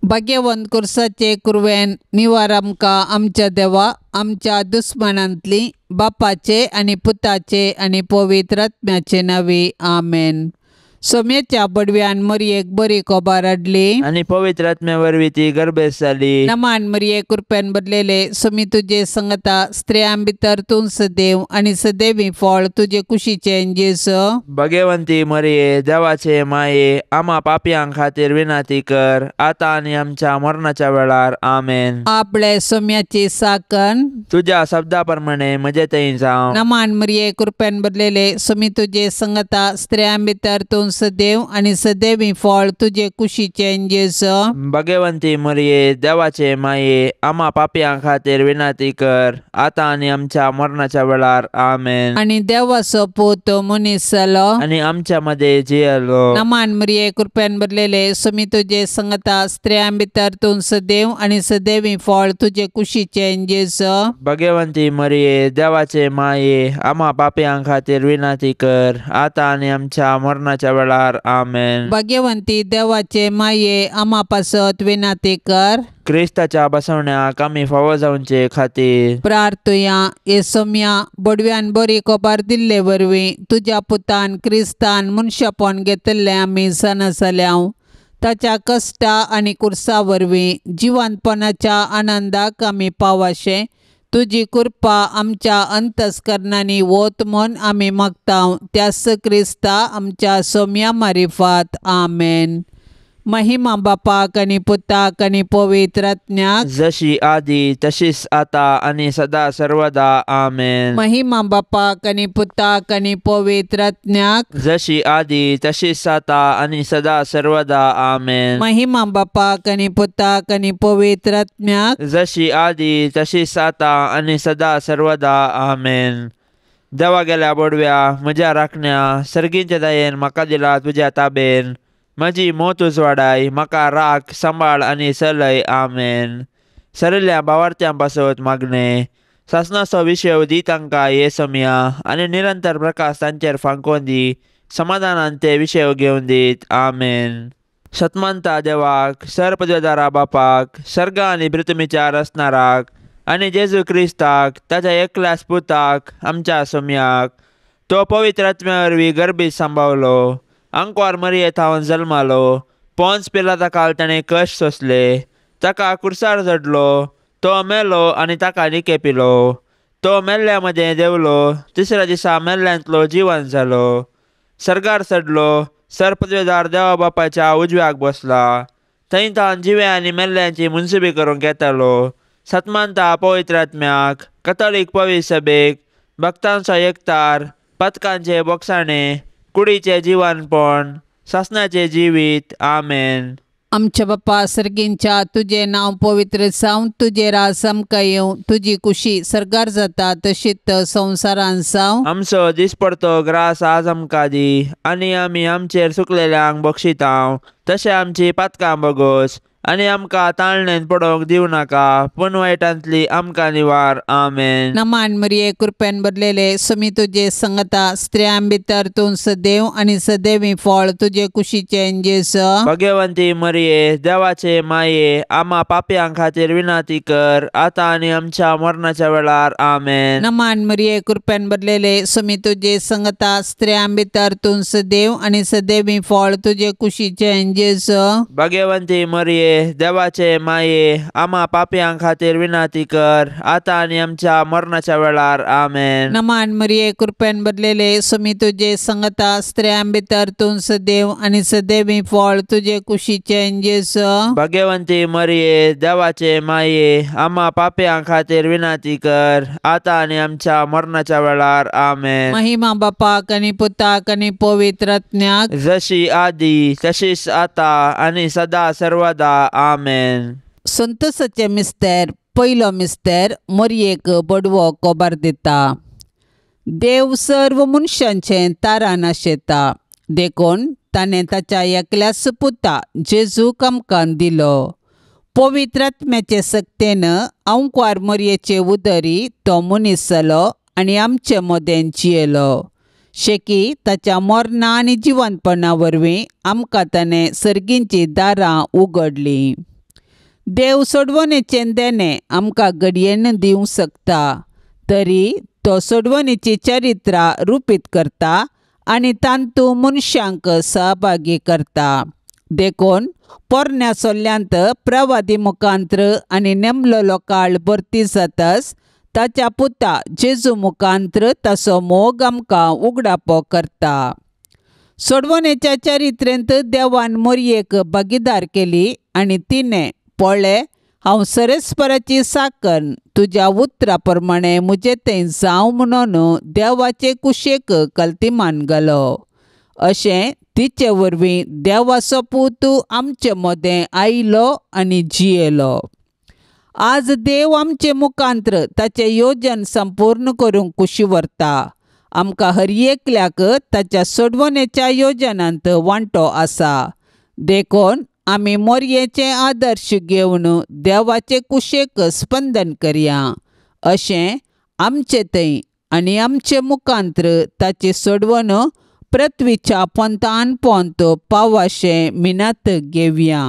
भाग्यवंत कुर्साचे कुरवेन निवार आमकां आमच्या देवा आमच्या दुस्मानांतली बापाचे आनी पुताचे आनी पवित्र आत्म्याचे नांवी आमेन. सोम्याच्या बडव्यान मरयेक बरी कोबार हाडली आनी पवित्र आत्म्या वरवीं ती गर्भेस्त जाली. नमान मरये कृपेन भरलेले सोमी तुजे संगता स्त्रियां भितर तूं सदैव आनी सदैवी फळ तुजे कुशीचें जेजू. भगवंती मरये देवाचे माये आमा पापयां खातीर विनंती कर आतां आनी आमच्या मरणाच्या वेळार आमेन. आपले सोम्याची साकन तुज्या शब्दा प्रमाणे म्हजे थंय जावं. नमान मरये कृपेन भरलेले सोमी तुजे संगता स्त्रियां भितर तूं सदैव आनी सदैवी फळ तुजे कुशीचें जेजू. भगवंती मरये देवाचे माये आमा पापयां खातीर विनंती कर आतां आनी आमच्या मरणाच्या वेळार आमेन. आनी देवाचो पूत मनीस जालो आनी आमच्या मदें जियेलो. नमान मरये कृपेन भरलेले सोमी तुजे संगता स्त्रियां भितर तूं सदैव आनी सदैवी फळ तुजे कुशीचें जेजू. भगवंती मरये देवाचे माये आमा पापयां खातीर विनंती कर आतां आनी आमच्या मरणाच्या वेळार आमेन. भाग्यवंती देवाचे माये आमा पासत विनंती कर. क्रिस्ताच्या बसवण्याक आमी फावो जावचे खातीर प्रार्थुया. हे सोम्या बडव्यान बरी कोबार दिल्ले वरवीं तुज्या पुतान क्रिस्तान मनशापण घेतिल्लें आमी जाणा जाल्याव. ताच्या कश्टा आनी कुर्सा वरवीं जिवंतपणाच्या आनंदाक आमी पावाशें तुजी कृपा आमच्या अंतस्करणांनी वत म्हूण आमी मागता त्याच क्रिस्ता आमच्या सोम्या मारिफात आमेन. महिमा बापाक आनी पुताक आनी पवित्र आत्म्याक जशी आदी तशीच आता आनी सदा सर्वदा आमेन. महिमा बापाक आनी पुताक आनी पवित्र आत्म्याक जशी आदी तशीच आता आनी सदा सर्वदा आमेन. महिमा बापाक आनी पुताक आनी पवित्र आत्म्याक जशी आदी तशीच आता आनी सदा सर्वदा आमेन. देवा गेल्या बोडव्या म्हज्या राखण्या सर्गींच्या दयेन म्हाका दिला तुज्या ताबेन म्हजी मोत उजवाडाय म्हाका राख सांबाळ आनी चलय आमेन. सरिल्ल्या भावार्थ्यां पासत मागणें सासणाचो विशय दी तांकां हे समया आनी निरंतर प्रकाश तांचेर फांकोवन दी समाधानान ते विशय घेवन दीत आमेन. सतमानता देवाक सरपदवेदारा बापाक सर्ग आनी पृथ्वीच्या रचणाराक आनी जेजू क्रिस्ताक ताच्या एकल्याच पुताक आमच्या सोम्याक तो पवित्र आत्म्या वरवीं गर्भीत सांबावलो आंकवार मरये थावन जल्मालो पोन्स पिलाता काल ताणें कश्ट सोंसले ताका कुर्सार चडलो तो मेलो आनी ताका निके पिलो तो मेल्ल्या मदें देंवलो तिसऱ्या दिसा मेल्ल्यांतलो जिवन जालो सर्गार चडलो सरपदवेदार देवा बापाच्या उजव्याक बसला थंय तावन जिव्या आनी मेल्ल्यांची मुनसुबी करूंक येतालो. सतमानता पवित्र आत्म्याक कथोलीक पवित्र सभेक भक्तांचो एकतार पथकांचे बोगसाणे कुडीचें जिवनपण सासणाचें जिवीत आमेन. आमच्या बापा सर्गींच्या तुजें नांव पवित्र जावं तुजें राज आमकां येवं तुजी कुशी सर्गार जाता तशीच संवसारान जावं. आमचो दिसपडतो ग्रास आज आमकां दी आनी आमी आमचेर सुकलेल्यांक बक्षितांव तशें आमची पातकां बगोस आनी आमकां ताळणेन पडोवंक दिवं नाका पूण वायटांतली आमकां निवार आमेन. नमान मरये कृपेन भरलेले सोमी तुजे संगता स्त्रियां भितर तूं सदैव आनी सदैवी फळ तुजे कुशीचें जेजू. भगवंती मरये देवाचे माये आमा पापयां खातीर विनंती कर आतां आनी आमच्या मरणाच्या वेळार आमेन. नमान मरये कृपेन भरलेले सोमी तुजे संगता स्त्रियां भितर तूं सदैव आनी सदैवी फळ तुजे कुशीचें जेजू. भगवंती मरये देवाचे माये आमा पापयां खातीर विनंती कर आतां आनी आमच्या मरणाच्या वेळार आमेन. नमान मरये कृपेन भरलेले सोमी तुजे संगता स्त्रियां भितर तूं सदैव आनी सदैवी फळ तुजे कुशीचें जेजू. भगवंती मरये देवाचे माये आमा पापयां खातीर विनंती कर आतां आनी आमच्या मरणाच्या वेळार आमेन. महिमा बापाक आनी पुताक आनी पवित्र आत्म्याक जशी आदी तशीच आतां आनी सदा सर्वदा आमेन. संतोषाचे मिस्तेर पयलो मिस्तेर मरयेक बडवो कोबार दिता. देव सर्व मनशांचें तारान आशेता देखून ताणें ताच्या एकल्याच पुता जेजूक आमकां दिलो. पवित्र आत्म्याचे सक्तेन आंकवार मरयेचे उदरी तो मनीस जालो आनी आमचे मदें जियेलो. शेकी ताच्या मरणा आनी जिवनपणा वरवीं आमकां ताणें सर्गींचीं दारां उगडलीं. देव सोडवणेचें देणें आमकां घडयेन दिवंक शकता, तरी तो सोडवणेची चरित्रां रुपीत करता आनी तांतू मनशांक सहभागी करता. देखून पोरण्या सोल्ल्यांत प्रवादी मुखांत्र आनी नेमलेलो काळ भरती जातच ताच्या पुता जेजू मुखांत्र ताचो मोग आमकां उगडापो करता. सोडवणेच्या चरित्रेंत देवान मोरयेक भागीदार केली आनी तिणें पळय हांव सरस्पराची साकन तुज्या उतरा प्रमाणे म्हजें तें जावं म्हणून देवाचे कुशेक कल्तिमान घालो. अशें तिचे वरवीं देवाचो पूत आमचे मदें आयलो आनी जियेलो. आज देव आमचे मुखांत्र ताचें योजन संपूर्ण करूंक कुशी व्हरता. आमकां हर एकल्याक ताच्या सोडवणेच्या योजनांत वांटो आसा. देखून आमी मोरयेचे आदर्श घेवन देवाचे कुशेक स्पंदन करया. अशें आमचे थंय आनी आमचे मुखांत्र ताची सोडवण पृथ्वीच्या पोंतान पोंत पावाशें मिनात घेवया.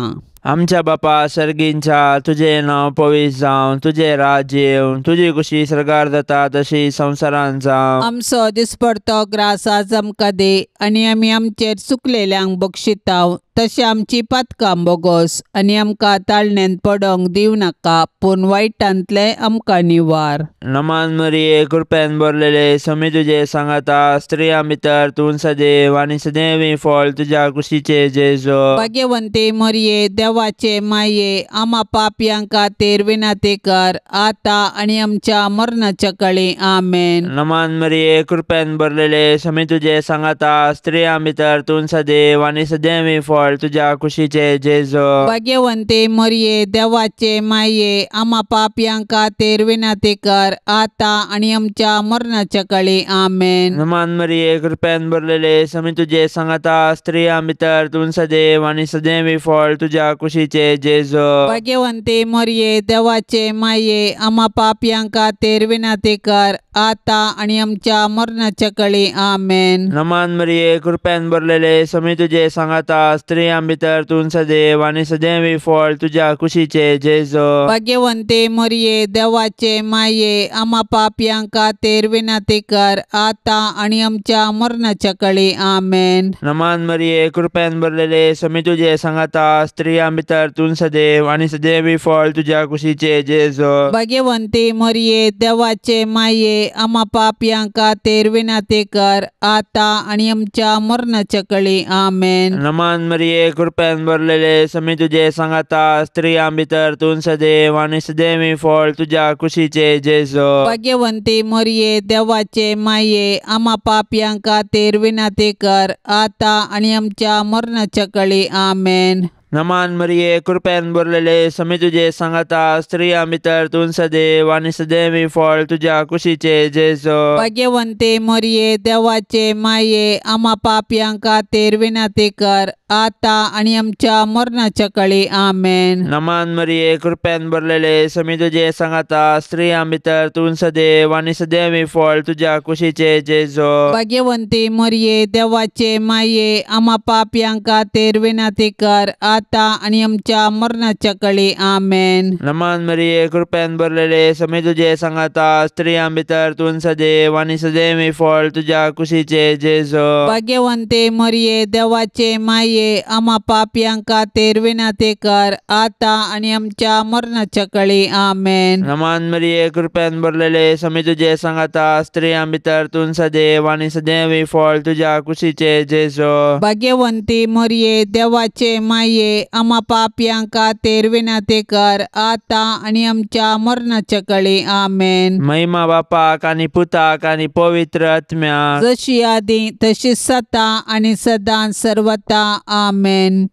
आमच्या बापा सर्गींच्या तुजें नांव पवित्र जावं, तुजें राज्य येवं, तुजी कुशी सर्गार जाता तशी संवसारांत जावं. आमचो दिसपडतो ग्रास आज आमकां दी आनी आमी आमचेर चुकलेल्यांक बक्षिताव तशें आमची पातकां बोगोस आनी आमकां ताळण्यांत पडोंक दिवं नाका, पूण वायटांतलें आमकां निवार. नमान मरिये, कृपेन भरलेले, स्वामी तुजे सांगाता, स्त्रियां भितर तूं सदैव आनी सदैव फळ तुज्या कुशीचे जेजू. भाग्यवंती मरिये, देवाचे माये, आमा पापयां खातीर विनंती कर आतां आनी आमच्या मरणाच्या काळी. आमेन. नमान मरिये, कृपेन भरलेले, स्वामी तुजे सांगाता, स्त्रियां भितर तूं सदैव आनी सदैव फळ तुज्या कुशीचे जेजू. भाग्यवंती मरिये, देवाचे माये, आमा पापयां खातीर विनंती कर आतां आनी आमच्या मरणाच्या काळी. आमेन. नमान मरिये, कृपेन भरलेले, स्वामी तुजे सांगाता, स्त्रियां भितर तूं सदैव आनी सदैव फळ तुज्या कुशीचे जेजू. भाग्यवंती मरिये, देवाचे माये, आमा पापयां खातीर विनंती कर आतां आनी आमच्या मरणाच्या काळी. आमेन. नमान मरिये, कृपेन भरलेले, स्वामी तुजे सांगाता, स्त्रियां भितर तूं सदैव आनी सदैव फळ तुज्या कुशीचे जेजू. भाग्यवंती मरिये, देवाचे माये, आमा पापयां खातीर विनंती कर आतां आनी आमच्या मरणाच्या काळी. आमेन. नमान मरिये, कृपेन भरलेले, स्वामी तुजे सांगाता, स्त्रियां भितर तूं सदैव आनी सदैव फळ तुज्या कुशीचे जेजू. भाग्यवंती मरिये, देवाचे माये, आमा पापयां खातीर विनंती कर आतां आनी आमच्या मरणाच्या काळी. आमेन. नमान मरिये, कृपेन भरलेले, स्वामी तुजे सांगाता, स्त्रियां भितर तूं सदैव आनी सदैव फळ तुज्या कुशीचे जेजू. भाग्यवंती मरिये, देवाचे माये, आमा पापयां खातीर विनंती कर आतां आनी आमच्या मरणाच्या काळी. आमेन. नमान मरिये, कृपेन भरलेले, स्वामी तुजे सांगाता, स्त्रियां भितर तूं सदैव आनी सदैव फळ तुज्या कुशीचे जेजू. भाग्यवंती मरिये, देवाचे माये, आमा पापयां खातीर विनंती कर आतां आनी आमच्या मरणाच्या काळी. आमेन. नमान मरिये, कृपेन भरलेले, स्वामी तुजे सांगाता, स्त्रियां भितर तूं सदैव आनी सदैव फळ तुज्या कुशीचे जेजू. भाग्यवंती मरिये, देवाचे माये, आमा पापयां खातीर विनंती कर आतां आनी आमच्या मरणाच्या काळी. आमेन. नमान मरिये, कृपेन भरलेले, स्वामी तुजे सांगाता, स्त्रियां भितर तूं सदैव आनी सदैव फळ तुज्या कुशीचे जेजू. भाग्यवंती मरिये, देवाचे माये, आमा पापयां खातीर विनंती कर आतां आनी आमच्या मरणाच्या काळी. आमेन. नमान मरिये, कृपेन भरलेले, स्वामी तुजे सांगाता, स्त्रियां भितर तूं सदैव आनी सदैव फळ तुज्या कुशीचे जेजू. भाग्यवंती मरिये, देवाचे माये, आमा पापयां खातीर विनंती कर आतां आनी आमच्या मरणाच्या काळी. आमेन. महिमा बापाक आनी पुताक आनी पवित्र आत्म्याक, जशी आदी तशी सदां आनी सदां सर्वता. आमेन.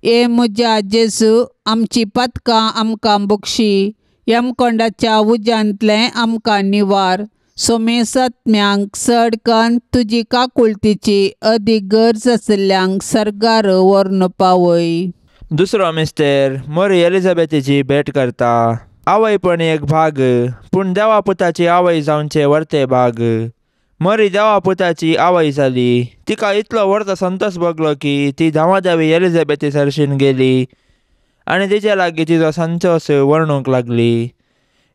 ए म्हज्या जेजू, आमची पातकां आमकां बक्षी, यमकोंडाच्या उज्यांतलें आमकां निवार, सोमेसात्म्यांक चड कन्न तुजी काकुळतीची अदीक गरज आशिल्ल्यांक सर्गार व्हरून पावय. दुसरो मिस्तेर मोरी एलिझाबेथीची भेट करता. आवय पण एक भाग, पूण देवा पुताची आवय जावचे वर्ते भाग. मरी देवा पुताची आवय जाली. तिका इतलो व्हडलो संतोष भोगलो की ती धांवाधावी एलिझाबेथी सरशीन गेली आनी तिचे लागीं तिचो संतोस वर्णूंक लागली.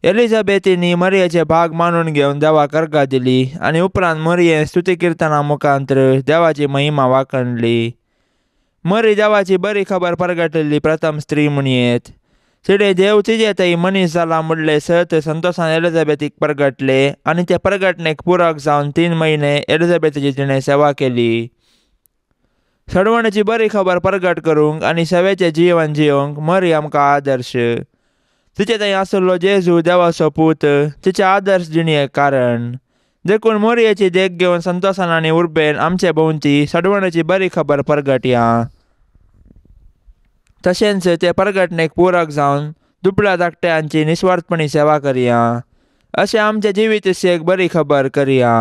एलिझाबेथीनी मरियेचे भाग मानून घेवन देवाक अर्गां दिली आनी उपरांत मरियेन स्तुती किर्तना मुखांत्र देवाची महिमा वाखणली. मरी देवाची बरी खबर परगटिल्ली प्रथम स्त्री म्हणयेत. तिणें देव तिजे थंय मनीस जाला म्हणलें सत संतोसान एलिझाबेथीक परगटले आनी ते परगटणेक पुरक जावन 3 म्हयने एलिझाबेथीची तिणें सेवा केली. सडवणेची बरी खबर परगट करूंक आनी सेवेचें जिवन जियोंक मरी आमकां आदर्श. तिचे थंय आसलो जेजू देवाचो पूत तिचे आदर्श जिणेक कारण. देखून मोरयेची देख घेवन संतोसान आनी उर्बेन आमचे भोंवती सडवणेची बरी खबर परगटया. तशेंच ते परगटणेक पुरक जावन दुबळ्या धाकट्यांची निस्वार्थपणी सेवा करया. अशें आमच्या जिवीत एक बरी खबर करया.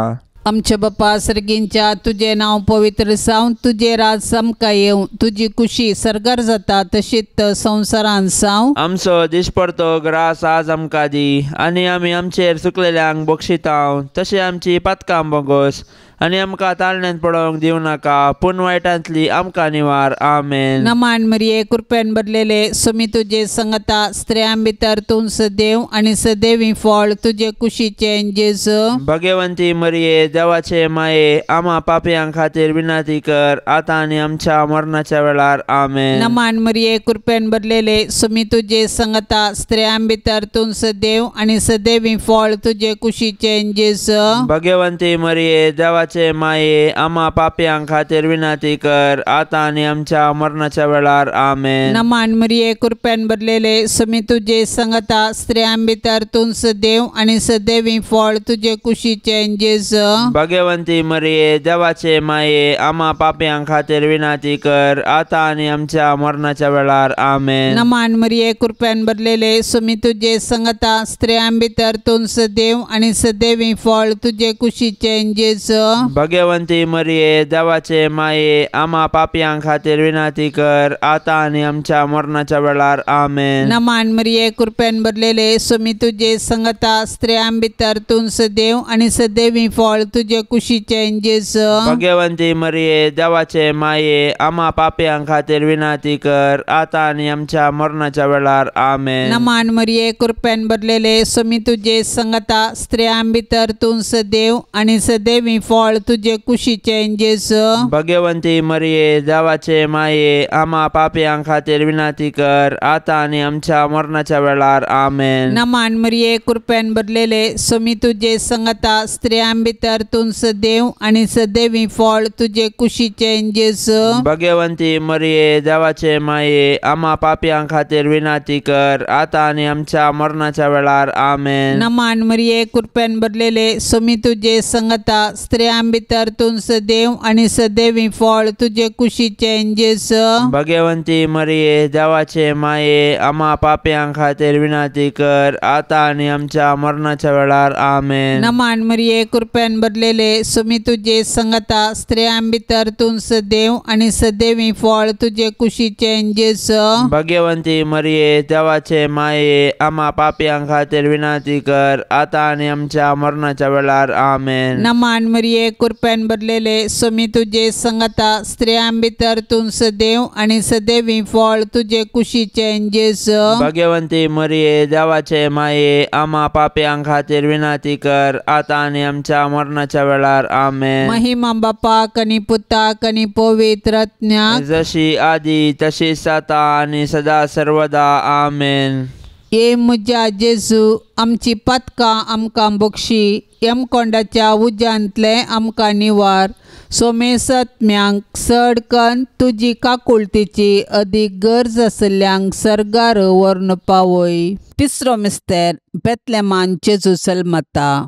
आमच्या बापा सर्गींच्या तुजें नांव पवित्र जावं, तुजें राज आमकां येवं, तुजी कुशी सर्गार जाता तशीच संवसारान जावं. आमचो दिसपडतो ग्रास आज आमकां दी आनी आमी आमचेर चुकलेल्यांक बक्षितांव तशें आमची पातकां बोगोस आनी आमकां ताळण्यांत पडोवंक दिवं नाका पूण वायटांतली आमकां निवार. आमेन. नमान मरिये, कृपेन भरलेले, सुमी तुजे संगता, स्त्रियां भितर तूं सदैव आनी सदैवी फळ तुजे कुशीचें जेजू. भगवंती मरिये, देवाचे माये, आमा पापयां खातीर विनंती कर आतां आनी आमच्या मरणाच्या वेळार. आमेन. नमान मरिये, कृपेन भरलेले, सुमी तुजे संगता, स्त्रियां भितर तूं सदैव आनी सदैवी फळ तुजे कुशीचें जेजू. भगवंती मरिये, देवाचे माये, आमा पापयां खातीर विनंती कर आतां आनी आमच्या मरणाच्या वेळार. आमेन. नमान मरिये, कृपेन भरलेले, सुमी तुजे संगता, स्त्रियां भितर तूं सदैव आनी सदैवी फळ तुजे कुशीचें जेजू. भगवंती मरिये, देवाचे माये, आमा पापयां खातीर विनंती कर आतां आनी आमच्या मरणाच्या वेळार. आमेन. नमान मरिये, कृपेन भरलेले, सुमी तुजे संगता, स्त्रियां भितर तूं सदैव आनी सदैवी फळ तुजे कुशीचें जेजू. भगवंती मरिये, देवाचे माये, आमा पापयां खातीर विनंती कर आतां आनी आमच्या मरणाच्या वेळार. आमेन. नमान मरिये, कृपेन भरलेले, सुमी तुजे संगता, स्त्रियां भितर तूं सदैव आनी सदैवी फळ तुजे कुशीचें जेजू. भगवंती मरिये, देवाचे माये, आमा पापयां खातीर विनंती कर आतां आनी आमच्या मरणाच्या वेळार. आमेन. नमान मरिये, कृपेन भरलेले, सुमी तुजे संगता, स्त्रियां भितर तूं सदैव आनी सदैवी फळ तुजे कुशीचें जेजू. भगवंती मरिये, देवाचे माये, आमा पापयां खातीर विनंती कर आतां आनी आमच्या मरणाच्या वेळार. आमेन. नमान मरिये, कृपेन भरलेले, सुमी तुजे संगता, स्त्रियां भितर तूं सदैव आनी सदैवी फळ तुजे कुशीचें जेजू. भगवंती मरिये, देवाचे माये, आमा पापयां खातीर विनंती कर आतां आनी आमच्या मरणाच्या वेळार. आमेन. नमान मरिये, कृपेन भरलेले, सुमी तुजे संगता, स्त्रियां भितर तूं सदैव आनी सदैवी फळ तुजे कुशीचें जेजू. भगवंती मरिये, देवाचे माये, आमा पापयां खातीर विनंती कर आतां आनी आमच्या मरणाच्या वेळार. आमेन. नमान मरिये, कृपेन भरलेले, सुमी तुजे संगता, स्त्रियां भितर तूं सदैव आनी सदैवी फळ तुजे कुशीचें जेजू. भगवंती मरिये, देवाचे माये, आमा पापयां खातीर विनंती कर आतां आनी आमच्या मरणाच्या वेळार. आमेन. नमान मरिये, कृपेन भरलेले, सुमी तुजे संगता, स्त्रियां भितर तूं सदैव आनी सदैवी फळ तुजे कुशीचें जेजू. भगवंती मरिये, देवाचे माये, आमा पापयां खातीर विनंती कर आतां आनी आमच्या मरणाच्या वेळार. आमेन. महिमा बापाक आनी पुताक आनी पवित्र आत्म्याक, जशी आदी तशीच आतां आनी सदा सर्वदा. आमेन. ये म्हज्या जेजू, आमची पातकां आमकां बक्षी, यमकोंडाच्या उज्यांतलें आमकां निवार, सोमेसत्म्यांक चड कन्न तुजी काकुळतीची अदीक गरज आशिल्ल्यांक सर्गार व्हरून पावय. तिसरो मिस्तेर, बेतलेमान जेजू जल्मता.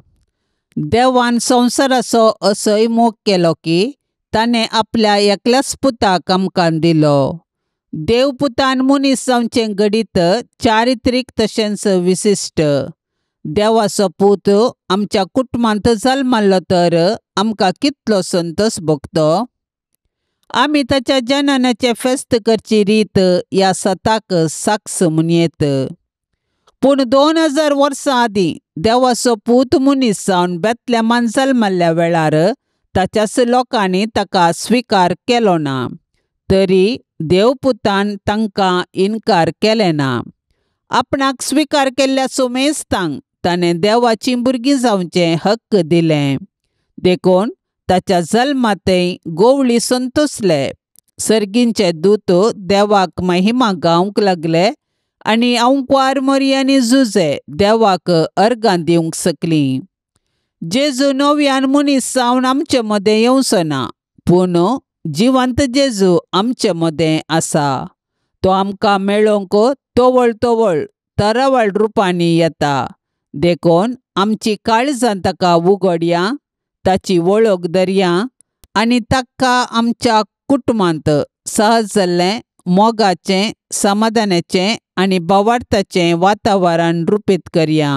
देवान संवसाराचो असोय मोग केलो की ताणें आपल्या एकल्याच पुताक आमकां दिलो. देव पुतान मनीस जावचें घडीत चारित्रीक तशेंच विशिश्ट. देवाचो पूत आमच्या कुटुंबांत जल्मल्लो तर आमकां कितलो संतोस भोगतो. आमी ताच्या जननाचें फेस्त करची रीत ह्या सताक साक्ष म्हणयेत. पूण 2000 वर्सां आदीं देवाचो पूत मनीस जावन बेतलेमान जल्मल्ल्या वेळार ताच्याच लोकांनी ताका स्विकार केलो ना. तरी देवपुतान तांकां इन्कार केलें ना. आपणाक स्विकार केल्ल्या सुमेस्तांक ताणें देवाचीं भुरगीं जावचें हक्क दिलें. देखून ताच्या जल्मांतय गोवळी संतोसले. सर्गींचे दूत देवाक महिमा गावंक लागले आनी अंकवार मोरी आनी जुजे देवाक अर्गां दिवंक शकलीं. जेजू नव्यान मनीस जावन आमचे मदें येवचो ना, पूण जिवंत जेजू आमचे मदें आसा. तो आमकां मेळोवंक तवळ तवळ तरावळ रुपांनी येता. देखून आमची काळजां ताका उगडया, ताची वळख धरया आनी ताका आमच्या कुटुंबांत सहज जाल्लें मोगाचें, समाधानाचें आनी भावार्थाचें वातावरण रुपीत करया.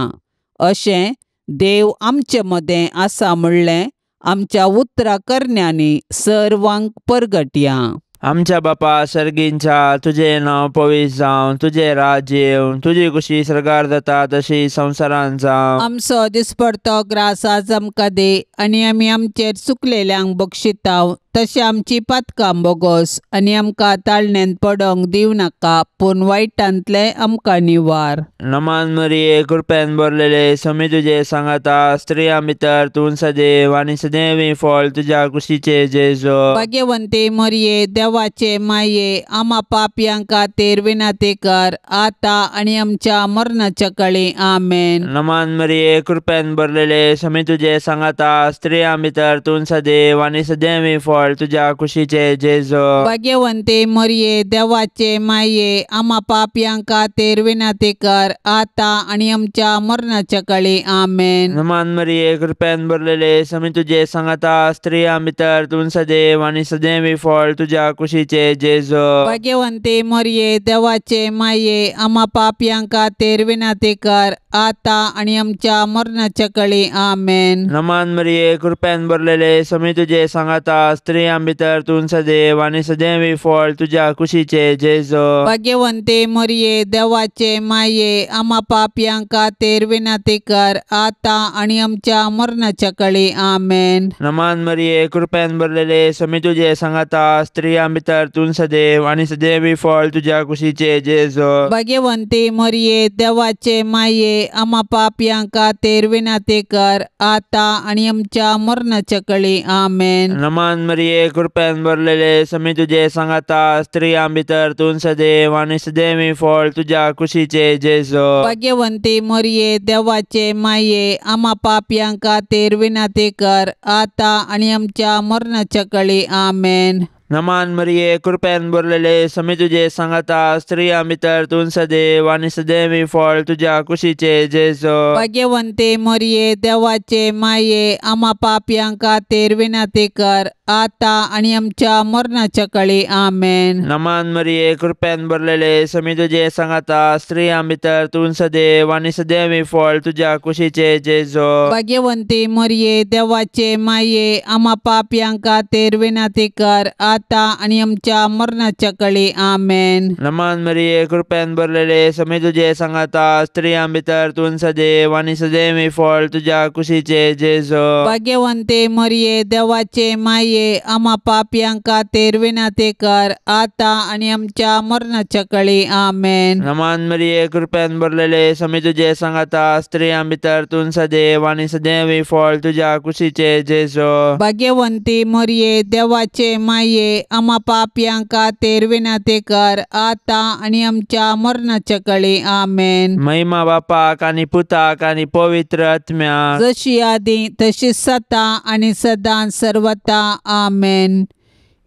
अशें देव आमचे मदें आसा म्हणलें आमच्या उतरा करण्यांनी सर्वांक परगटया. आमच्या बापा सर्गींच्या, तुजें नांव पवित्र जावं, तुजें राज्य येवं, तुजी खुशी सर्गार जाता तशी संवसारांत जावं. आमचो दिसपडतो ग्रास आज आमकां दी आनी आमी आमचेर चुकलेल्यांक बक्षिताव तशें आमची पातकां बोगोस आनी आमकां ताळण्यांत पडोंक दिवं नाका, पूण वायटांतलें आमकां निवार. नमान मरिये, कृपेन भरलेले, स्वामी तुजे सांगाता, स्त्रियां भितर तूं सदैव आनी सदैव फळ तुज्या कुशीचे जेजू. भाग्यवंती मरिये, देवाचे माये, आमा पापयां खातीर विनंती कर आतां आनी आमच्या मरणाच्या काळी. आमेन. नमान मरिये, कृपेन भरलेले, स्वामी तुजे सांगाता, स्त्रियां भितर तूं सदैव आनी सदैव फळ तुज्या कुशीचे जेजू. भाग्यवंती मरिये, देवाचे माये, आमा पापयां खातीर विनंती कर आतां आनी आमच्या मरणाच्या काळी. आमेन. नमान मरिये, कृपेन भरलेले, स्वामी तुजे सांगाता, स्त्रियां भितर तूं सदैव आनी सदैव फळ तुज्या कुशीचे जेजू. भाग्यवंती मरिये, देवाचे माये, आमा पापयां खातीर विनंती कर आतां आनी आमच्या मरणाच्या काळी. आमेन. नमान मरिये, कृपेन भरलेले, स्वामी तुजे सांगाता, स्त्रियां भितर तूं सदैव आनी सदैव फळ तुज्या कुशीचे जेजू. भाग्यवंती मरिये, देवाचे माये, आमा पापयां खातीर विनंती कर आतां आनी आमच्या मरणाच्या काळी. आमेन. नमान मरिये, कृपेन भरलेले, स्वामी तुजे सांगाता, स्त्रियां भितर तूं सदैव आनी सदैव फळ तुज्या कुशीचे जेजू. भाग्यवंती मरिये, देवाचे माये, आमा पापयां खातीर विनंती कर आतां आनी आमच्या मरणाच्या काळी. आमेन. नमान मरिये, कृपेन भरलेले, स्वामी तुजे सांगाता, स्त्रियां भितर तूं सदैव आनी सदैव फळ तुज्या कुशीचे जेजू. भाग्यवंती मरिये, देवाचे माये, आमा पापयां खातीर विनंती कर आतां आनी आमच्या मरणाच्या काळी. आमेन. नमान मरिये, कृपेन भरलेले, स्वामी तुजे सांगाता, स्त्रियां भितर तूं सदैव आनी सदैव फळ तुज्या कुशीचे जेजू. भाग्यवंती मरिये, देवाचे माये, आमा पापयां खातीर विनंती कर आतां आनी आमच्या मरणाच्या काळी. आमेन. नमान मरिये, कृपेन भरलेले, स्वामी तुजे सांगाता, स्त्रियां भितर तूं सदैव आनी सदैव फळ तुज्या कुशीचे जेजू. भाग्यवंती मरिये, देवाचे माये, आमा पापयां खातीर विनंती कर आतां आनी आमच्या मरणाच्या काळी. आमेन. नमान मरिये, कृपेन भरलेले, स्वामी तुजे सांगाता, स्त्रियां भितर तूं सदैव आनी सदैव फळ तुज्या कुशीचे जेजू. भाग्यवंती मरिये, देवाचे माये, आमा पापयां खातीर विनंती कर आतां आनी आमच्या मरणाच्या काळी. आमेन. नमान मरिये, कृपेन भरलेले, स्वामी तुजे सांगाता, स्त्रियां भितर तूं सदैव आनी सदैव फळ तुज्या कुशीचे जेजू. भाग्यवंती मरिये, देवाचे माये, आमा पापयां खातीर विनंती कर आतां आनी आमच्या मरणाच्या काळी. आमेन. महिमा बापाक आनी पुताक आनी पवित्र आत्म्याक, जशी आदी तशी सता आनी सदां सर्वता. आमेन.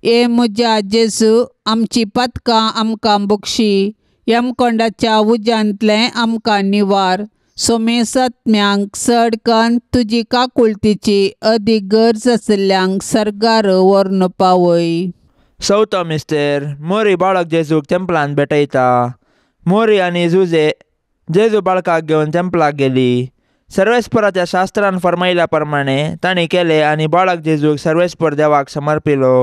ए म्हज्या जेजू, आमची पातकां आमकां बक्षी, यमकोंडाच्या उज्यांतलें आमकां निवार, सोमेसात्म्यांक चड कन्न तुजी काकुळतीची अदीक गरज आशिल्ल्यांक सर्गार व्हरून पावय. चवथो मिस्तेर, मोरी बाळक जेजूक तेंपलान भेटयता. मोरी आनी जुजे जेजू बाळकाक घेवन तेंपलाक गेली. सर्वेस्पराच्या शास्त्रान फर्मायल्या प्रमाणे तांणी केलें आनी बाळक जेजूक सर्वेस्पर देवाक समर्पिलो.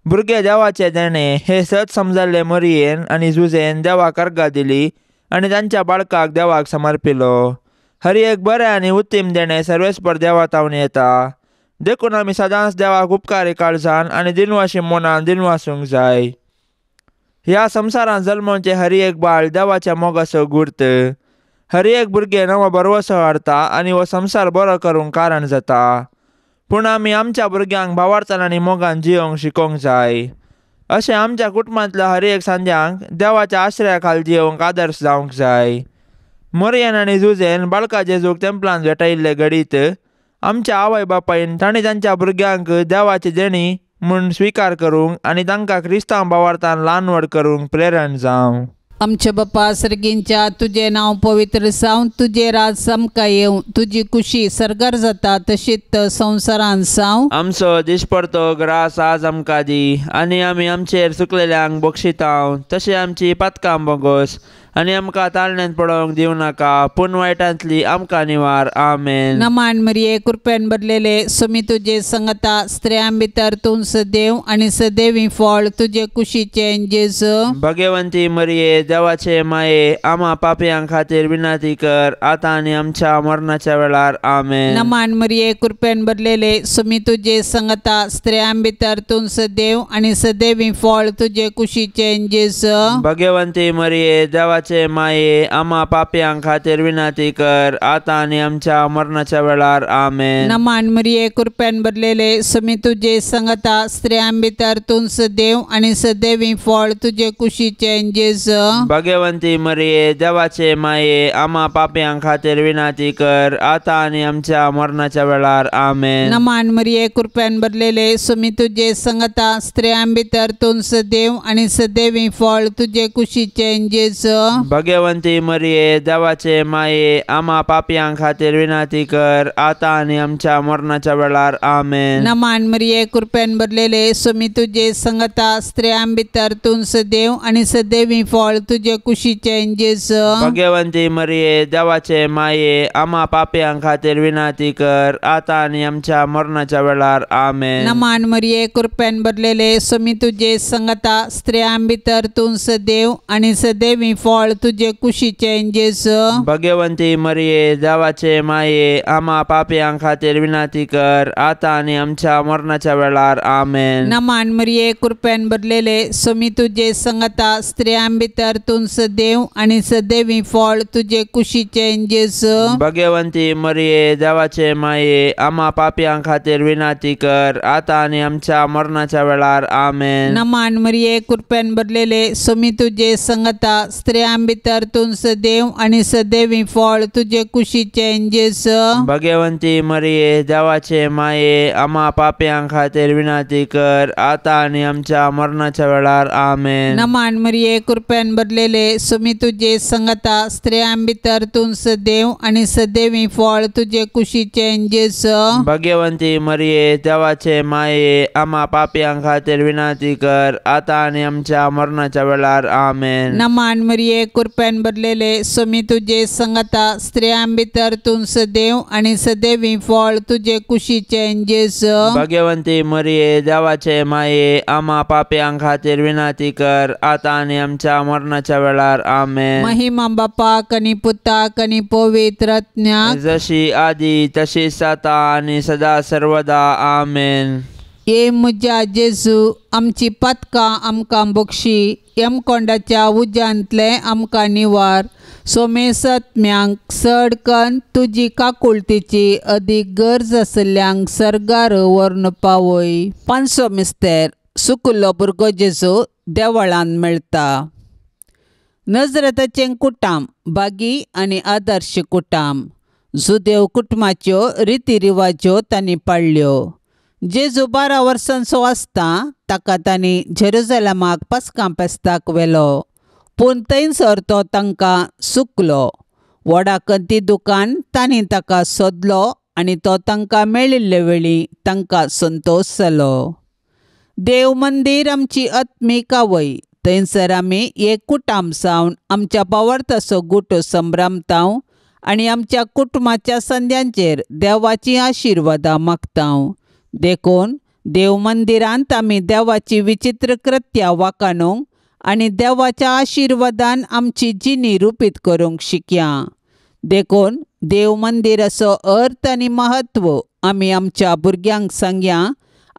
भुरगे देवाचे देणे हे सत समजल्ले मोरयेन आनी जुजेन देवाक अर्गां दिली आनी तांच्या बाळकाक देवाक समर्पिलो. हर एक बरें आनी उत्तीम देणें सर्वेस्पर देवा तावन येता. देखून आमी सदांच देवाक उपकारी काळजान आनी दिनवाशी मनान दिनवासूंक जाय. ह्या संवसारांत जल्मोवचें हर एक बाळ देवाच्या मोगाचो गुर्त. हर एक भुरगें नवो भरवसो हाडटा आनी हो संवसार बरो करूंक कारण जाता. पूण आमी आमच्या भुरग्यांक भावार्थान आनी मोगान जियोंक शिकोवंक जाय. अशें आमच्या कुटुंबांतल्या हर एक सांद्यांक देवाच्या आश्रया खाल जियोंक आदर्श जावंक जाय. मोरयन आनी जुजेन बाळका जेजूक तेंपलान भेटयल्ले घडीत आमच्या आवय बापायन तांणी तांच्या भुरग्यांक देवाची देणी म्हूण स्विकार करूंक आनी तांकां क्रिस्तांव भावार्थान ल्हान व्हड करूंक प्रेरण जावं. आमच्या बापा सर्गींच्या तुजें नांव पवित्र जावं, तुजें राज आमकां येवं, तुजी कुशी सर्गार जाता तशीच संवसारांत जावं. आमचो दिसपडतो ग्रास आज आमकां दी आनी आमी आमचेर चुकलेल्यांक बक्षितांव तशें आमची पातकां बोगोस आनी आमकां ताळण्यांत पडोवंक दिवं नाका पूण वायटांतली आमकां निवार. आमेन. नमान मरिये कृपेन भरलेले सुमी तुजे संगता, स्त्रियां भितर तूं सदैव आनी सदैवी फळ तुजे कुशीचें जेजू. भगवंती मरिये देवाचे माये आमा पापयां खातीर विनंती कर आतां आनी आमच्या मरणाच्या वेळार. आमेन. नमान मरिये कृपेन भरलेले सुमी तुजे संगता, स्त्रियां भितर तूं सदैव आनी सदैवी फळ तुजे कुशीचें जेजू. भगवंती मरिये देवाचे माये आमा पापयां खातीर विनंती कर आतां आनी आमच्या मरणाच्या वेळार. आमेन. नमान मरिये कृपेन भरलेले सुमी तुजे संगता, स्त्रियां भितर तूं सदैव आनी सदैवी फळ तुजे कुशीचें जेजू. भगवंती मरिये देवाचे माये आमा पापयां खातीर विनंती कर आतां आनी आमच्या मरणाच्या वेळार. आमेन. नमान मरिये कृपेन भरलेले सुमी तुजे संगता, स्त्रियां भितर तूं सदैव आनी सदैवी फळ तुजे कुशीचें जेजू. भगवंती मरिये देवाचे माये आमा पापयां खातीर विनंती कर आतां आनी आमच्या मरणाच्या वेळार. आमेन. नमान मरिये कृपेन भरलेले सुमी तुजे संगता, स्त्रियां भितर तूं सदैव आनी सदैवी फळ तुजे कुशीचें जेजू. भगवंती मरिये देवाचे माये आमा पापयां खातीर विनंती कर आतां आनी आमच्या मरणाच्या वेळार. आमेन. नमान मरिये कृपेन भरलेले सुमी तुजे संगता, स्त्रियां भितर तूं सदैव आनी सदैवी फळ तुजे कुशीचें जेजू. भगवंती मरिये देवाचे माये आमा पापयां खातीर विनंती कर आतां आनी आमच्या मरणाच्या वेळार. आमेन. नमान मरिये कृपेन भरलेले सुमी तुजे संगता, स्त्रियां भितर तूं सदैव आनी सदैवी फळ तुजे कुशीचें जेजू. भगवंती मरिये देवाचे माये आमा पापयां खातीर विनंती कर आतां आनी आमच्या मरणाच्या वेळार. आमेन. नमान मरिये कृपेन भरलेले सुमी तुजे संगता, स्त्रियां भितर तूं सदैव आनी सदैवी फळ तुजे कुशीचें जेजू. भगवंती मरिये देवाचे माये आमा पापयां खातीर विनंती कर आतां आनी आमच्या मरणाच्या वेळार. आमेन. नमान मरिये कृपेन भरलेले सुमी तुजे संगता, स्त्रियां भितर तूं सदैव आनी सदैवी फळ तुजे कुशीचें जेजू. भगवंती मरिये देवाचे माये आमा पापयां खातीर विनंती कर आतां आनी आमच्या मरणाच्या वेळार. आमेन. नमान मरिये कृपेन भरलेले सुमी तुजे संगता, स्त्रियां भितर तूं सदैव आनी सदैवी फळ तुजे कुशीचें जेजू. भगवंती मरिये देवाचे माये आमा पापयां खातीर विनंती कर आतां आनी आमच्या मरणाच्या वेळार. आमेन. महिमा बापाक आनी पुताक आनी पवित्र आत्म्याक, जशी आदी तशीच आतां आनी सदा सर्वदा. आमेन. ये म्हज्या जेजू आमची पातकां आमकां बक्षी, यमकोंडाच्या उज्यांतलें आमकां निवार, सोमेसत्म्यांक चड कन्न तुजी काकुळतीची अदीक गरज आशिल्ल्यांक सर्गार व्हरून पावय. पांचवो मिस्तेर सुकुल्लो भुरगो जेजू देवळान मेळटा. नजरेताचें कुटाम बागी आनी आदर्श कुटाम जुदेव कुटुंबाच्यो रिती रिवाज्यो तांणी पाळ्ळ्यो. जेजू 12 वर्सांचो आसता ताका तांणी जेरुजलमाक पास्कां फेस्ताक व्हेलो, पूण थंयसर तो तांकां सुकलो. व्हडा कंती दुकान तांणी ताका सोदलो आनी तो तांकां मेळिल्ले वेळी तांकां संतोश जालो. देव मंदीर आमची आत्मीक आवय, थंयसर आमी एक कुटाम जावन आमच्या भावार्थाचो गुटो संभ्रमताव आनी आमच्या कुटुंबाच्या संद्यांचेर देवाची आशिर्वादां मागताव. देखून देव मंदिरांत आमी देवाची विचित्र कृत्या वाखाणूंक आनी देवाच्या आशिर्वादान आमची जिणी रुपीत करूंक शिकया. देखून देव मंदिराचो अर्थ आनी म्हत्व आमी आमच्या भुरग्यांक सांगया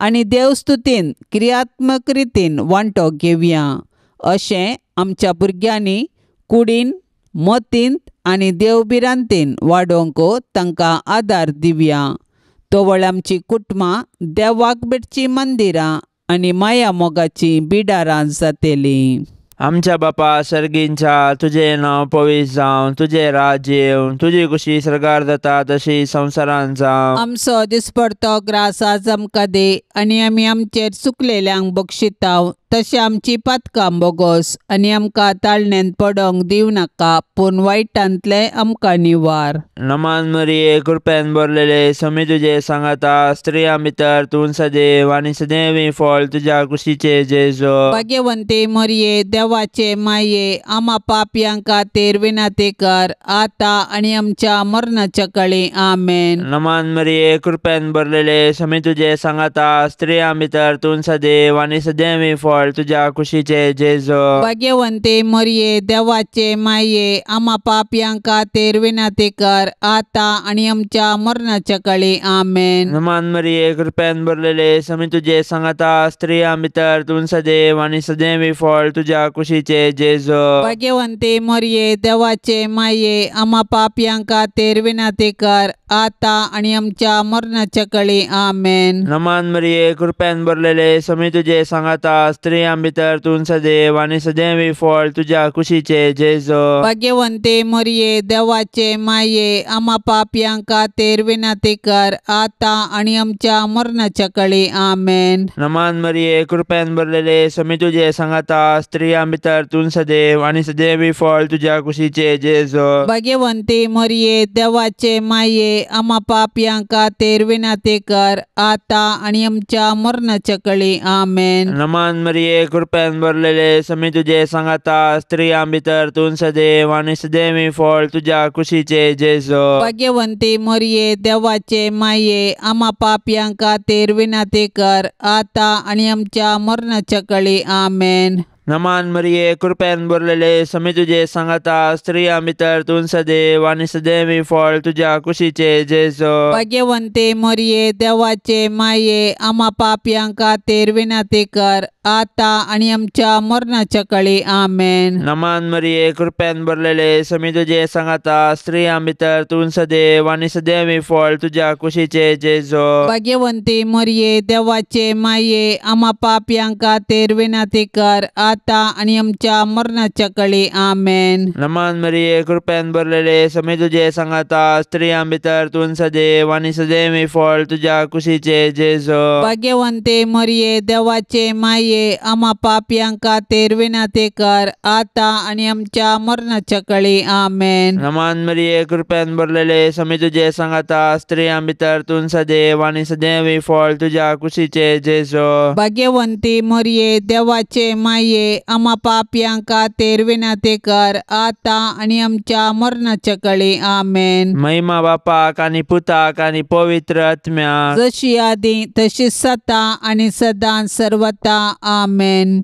आनी देवस्तुतीन क्रियात्मक रितीन वांटो घेवया. अशें आमच्या भुरग्यांनी कुडीन मतींत आनी देवभिरांतीन वाडोवंक तांकां आदार दिवया. तवळ आमची कुटुंबां देवाक भेटचीं मंदिरां आनी माया मोगाचीं बिडारां जातलीं. आमच्या बापा सर्गींच्या तुजें नांव पवित्र जावं, तुजें राज्य येवं, तुजी खुशी सर्गार जाता तशी संवसारांत जावं. आमचो दिसपडतो ग्रास आज आमकां दी आनी आमी आमचेर चुकलेल्यांक बक्षिताव तशें आमची पातकां बोगोस आनी आमकां ताळण्यांत पडोंक दिवं नाका पूण वायटांतलें आमकां निवार. नमान मरिये कृपेन भरलेले स्वामी तुजे सांगाता, स्त्रियां भितर तूं सदैव आनी सदैवी फळ तुज्या कुशीचे जेजू. भाग्यवंती मरिये देवाचे माये आमा पापयां खातीर विनंती कर आतां आनी आमच्या मरणाच्या काळी. आमेन. नमान मरिये कृपेन भरलेले स्वामी तुजे सांगाता, स्त्रियां भितर तूं सदैव आनी सदैवी फळ तुज्या कुशीचे जेजू. भाग्यवंती मरिये देवाचे माये आमा पापयां खातीर विनंती कर आतां आनी आमच्या मरणाच्या काळी. आमेन. नमान मरिये कृपेन भरलेले स्वामी तुजे सांगाता, स्त्रियां भितर तूं सदैव आनी सदैवी फळ तुज्या कुशीचे जेजू. भाग्यवंती मरिये देवाचे माये आमा पापयां खातीर विनंती कर आतां आनी आमच्या मरणाच्या काळी. आमेन. नमान मरिये कृपेन भरलेले स्वामी तुजे सांगाता, स्त्रियां भितर तूं सदैव आनी सदैवी फळ तुज्या कुशीचे जेजू. भाग्यवंती मरिये देवाचे माये आमा पापयां खातीर विनंती कर आतां आनी आमच्या मरणाच्या काळी. आमेन. नमान मरिये कृपेन भरलेले स्वामी तुजे सांगाता, स्त्रियां भितर तूं सदैव आनी सदैवी फळ तुज्या कुशीचे जेजू. भाग्यवंती मरिये देवाचे माये आमा पापयां खातीर विनंती कर आतां आनी आमच्या मरणाच्या काळी. आमेन. नमान मरिये कृपेन भरलेले स्वामी तुजे सांगाता, स्त्रियां भितर तूं सदैव आनी सदैवी फळ तुज्या कुशीचे जेजू. भाग्यवंती मरिये देवाचे माये आमा पापयां खातीर विनंती कर आतां आनी आमच्या मरणाच्या काळी. आमेन. नमान मरिये कृपेन भरलेले स्वामी तुजे सांगाता, स्त्रियां भितर तूं सदैव आनी सदैवी फळ तुज्या कुशीचे जेजू. भाग्यवंती मरिये देवाचे माये आमा पापयां खातीर विनंती कर आतां आनी आमच्या मरणाच्या काळी. आमेन. नमान मरिये कृपेन भरलेले स्वामी तुजे सांगाता, स्त्रियां भितर तूं सदैव आनी सदैवी फळ तुज्या कुशीचे जेजू. भाग्यवंती मरिये देवाचे माये आमा पापयां खातीर विनंती कर आतां आनी आमच्या मरणाच्या काळी. आमेन. नमान मरिये कृपेन भरलेले स्वामी तुजे सांगाता, स्त्रियां भितर तूं सदैव आनी सदैवी फळ तुज्या कुशीचे जेजू. भाग्यवंती मरिये देवाचे माये आमा पापयां खातीर विनंती कर आतां आनी आमच्या मरणाच्या काळी. आमेन. नमान मरिये कृपेन भरलेले स्वामी तुजे सांगाता, स्त्रियां भितर तूं सदैव आनी सदैवी फळ तुज्या कुशीचे जेजू. भाग्यवंती मरिये देवाचे माये आमा पापयां खातीर विनंती कर आतां आनी आमच्या मरणाच्या काळी. आमेन. महिमा बापाक आनी पुताक आनी पवित्र आत्म्याक, जशी आदी तशी सता आनी सदां सर्वता. आमेन.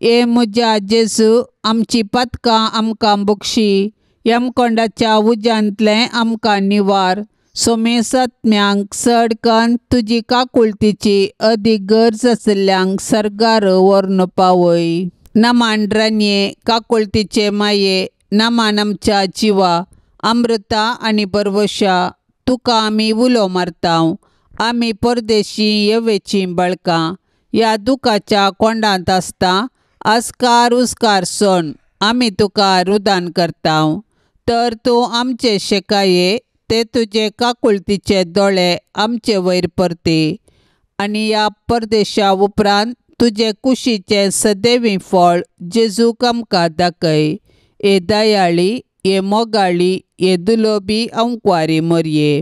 ए म्हज्या जेजू आमची पातकां आमकां बक्षी, यमकोंडाच्या उज्यांतलें आमकां निवार, सोमेसत्म्यांक चड कन्न तुजी काकुळतीची अदीक गरज आशिल्ल्यांक सर्गार व्हरून पावय. नमान रानये काकुळतीचे माये, नमान आमच्या जिवा अमृता आनी बरवशा, तुका आमी उलो मारता. आमी परदेशी येवेचीं बाळकां ह्या दुखाच्या कोंडांत आसता आस्कार उस्कार सण आमी तुका रुदान करता. तर तूं आमचे शेकाये ते तुजे काकुळतीचे दोळे आमचे वयर परती आनी ह्या परदेशा उपरांत तुजे कुशीचें सदैवी फळ जेजूक आमकां दाखय. ए दयाळी, ए मोगाळी, ए दुलोबी अंकवारी मरये,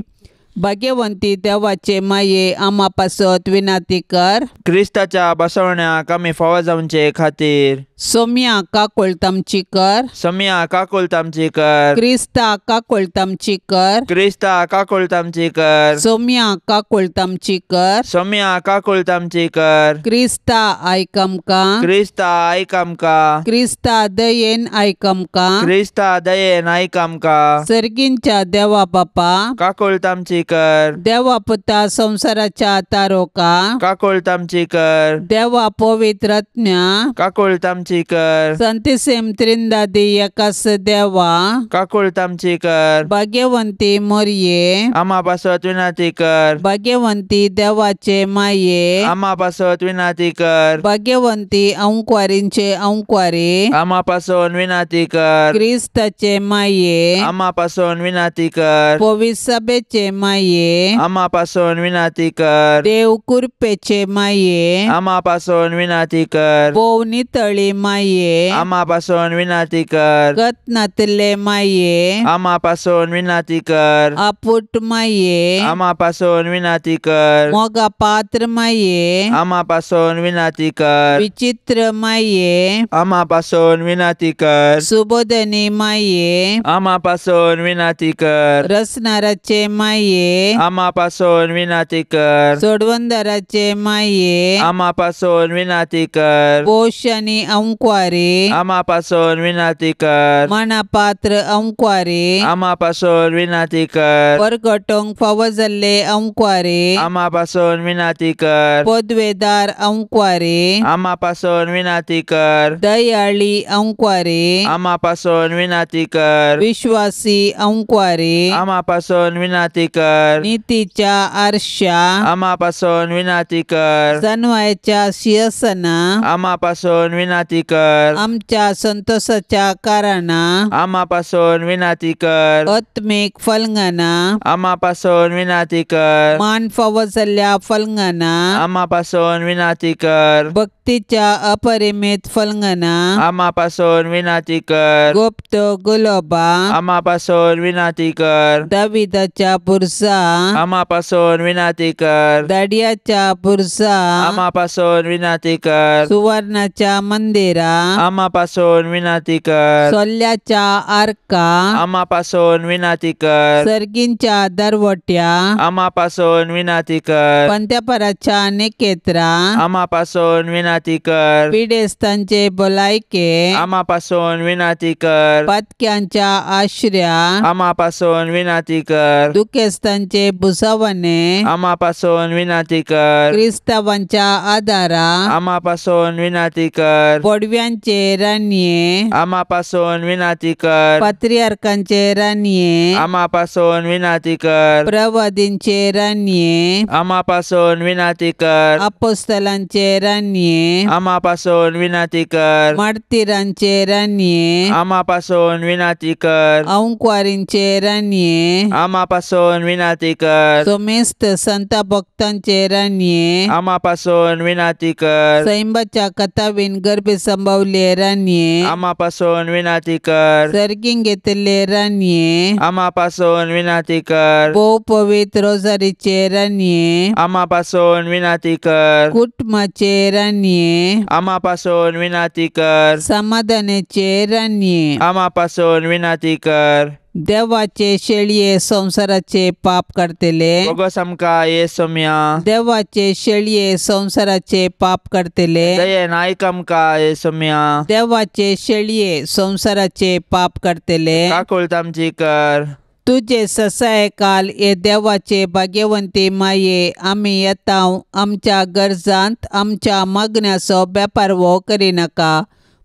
भाग्यवंती देवाचे माये आमा पासत विनंती कर. क्रिस्ताच्या बसवण्याक आमी फावो जावचे खातीर सोम्या काकुळट आमची कर. सोम्या काकुळट आमची कर. क्रिस्ता काकुळट आमची कर. क्रिस्ता काकुळट आमची कर. सोम्या काकुळट आमची कर. सोम्या काकुळट आमची कर. क्रिस्ता आयक आमकां. क्रिस्ता आयक आमकां. क्रिस्ता दयेन आयक आमकां. क्रिस्ता दयेन आयक आमकां. सर्गींच्या देवा बापा काकुळट आमची आमची कर। देवा पुता संवसाराच्या तारोका काकुळट आमची कर। देवा पवित्र आत्म्या काकुळट आमची कर। संतिसेम त्रिंदादी एकास देवा काकुळट आमची कर। भाग्यवंती मोरये आमा पासत विनंती कर। भाग्यवंती देवाचे माये आमा पासत विनंती कर। भाग्यवंती अंकवारींचे अंकवारी आमा पासून विनंती कर। क्रिस्ताचे माये आमा पासून विनंती कर। पवित्र सभेचे माये आमा पासून विनंती कर। देव कृपेचे माये आमा पासून विनंती कर। भोव नितळी माये आमा पासून विनंती कर। गत नातिल्ले माये आमा पासून विनंती कर। आपुट माये आमा पासून विनंती कर। मोगा पात्र माये आमा पासून विनंती कर। विचित्र माये आमा पासून विनंती कर। सुबोधनी माये आमा पासून विनंती कर। रसनाराचे माये आमा पासून विनंती कर। सोडवंदराचे माये आमा पासून विनंती कर। पोश आनी अंकवारी आमा पासून विनंती कर। मनापात्र अंकवारी आमा पासून विनंती कर। परगटोंक फावो जाल्ले अंकवारी आमा पासून विनंती कर। पदवेदार अंकवारी आमा पासून विनंती कर। दयाळी अंकवारी आमा पासून विनंती कर। विश्वासी अंकवारी आमा पासून विनंती कर। नीतीच्या आरशा आमा पासून विनंती कर। जनवायच्या शिरसना आमा पासून विनंती कर। आमच्या संतोषाच्या कारणां आमा पासून विनंती कर। आत्मीक फलंगाना आमा पासून विनंती कर। मान फावो जाल्ल्या फलंगाना आमा पासून विनंती कर। भक्तीच्या अपरिमित फलंगाना आमा पासून विनंती कर। गुप्त गुलोबा आमा पासून विनंती कर। दाविदाच्या बुरसा आमा पासून विनंती कर। दाडियाच्या बुरसा आमा पासून विनंती कर। सुवर्णाच्या मंदिरा आमा पासून विनंती कर। सोल्याच्या आर्का आमा पासून विनंती कर। सर्गींच्या दरवट्या आमा पासून विनंती कर। पंत्यापराच्या निकेत्रा आमा पासून विनंती कर। पिडेस्तांचे भलायके आमा पासून विनंती कर। पातक्यांच्या आश्र्या आमा पासून विनंती कर। दुखेस्तांचे भुसावणे आमा पासून विनंती कर। क्रिस्तावांच्या आदारा आमा पासून विनंती कर। पडव्यांचे राणये आमा पासून विनंती कर। पात्रियार्कांचे राणये आमा पासून विनंती कर। प्रवादींचे राणये आमा पासून विनंती कर। अपोस्तलांचे राणये आमा पासून विनंती कर। मार्तीरांचे राणये आमा पासून विनंती कर। अंकवारींचे राणये आमा पासून विनंती कर। सोमेस्त संत भक्तांचे राणये आमा पासून विनंती कर। सैंबाच्या कथावीन गर्भे संभवले राणये आमा पासून विनंती कर। सर्गीं घेतिल्ले राणये आमा पासून विनंती कर। भोव पवित्र रोजारीचे राणये आमा पासून विनंती कर। कुटुंबाचे राणये आमा पासून विनंती कर। समाधानाचे राणये आमा पासून विनंती कर। देवाचे शेळये संवसाराचे पाप करतले बोगस आमकां येसोम्या। देवाचे शेळये संवसाराचे पाप करतले दयेन आयक आमकां येसोम्या। देवाचे शेळये संवसाराचे पाप करतले काकुळट आमची कर। तुजे ससाय काल हे देवाचे भाग्यवंती माये आमी येता आमच्या गरजांत आमच्या मागण्याचो बेपारवो करिनाका